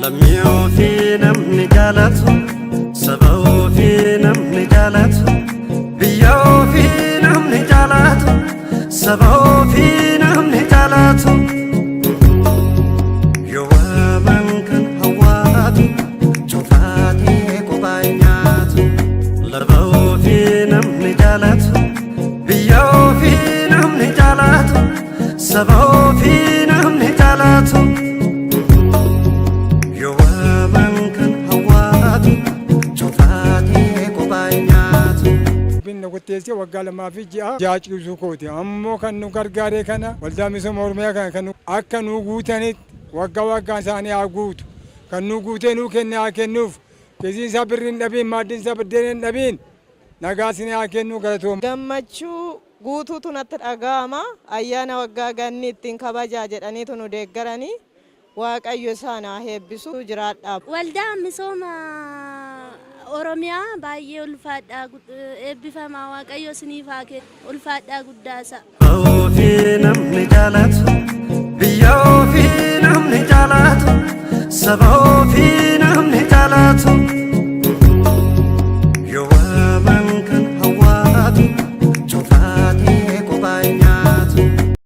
Lammii ofii namni jaalatu, saba ofii namni jaalatu, biyya ofii namni jaalatu, saba ofii namni jaalatu. Yoo waaman kan hawwaatu, cufaatee kophaa hin nyaatu. Lafa ofii namni jaalatu, biyya ofii namni jaalatu, saba ofii namni jaalatu. Yoo waaman kan hawwaatu, cufaatee kophaa hin nyaatu. Binna qotteessee waggaa 2 fi ji'a 6 ciisuu kooti. Ammoo kan nu gargaaree kana Waldaa Misooma Oromiyaa kana kan akka nu guutanitti waggaa waggaan isaanii haa guutu. Kan nu guutee nuu kenne haa kennuuf. Kiisiin isaa birri hin dhabiin, maaddiin isaa buddeena hin dhabiin. Nagaa isin haa kennu, galatooma. Gammachuu guutuutu natti dhaga'ama. Ayyaana waggaa ganni ittiin kabajaa jedhaniitu nu deeggaranii, Waaqayyo isaan haa eebbisu, jiraadhaa. Waldaa Misooma Oromiyaa baay'ee ulfaadhaa, eebbifamaa, Waaqayyo isiniif haa kennu, ulfaadhaa guddaasa. Ofii namni jaalatu, biyya ofii namni jaalatu, saba ofii namni jaalatu.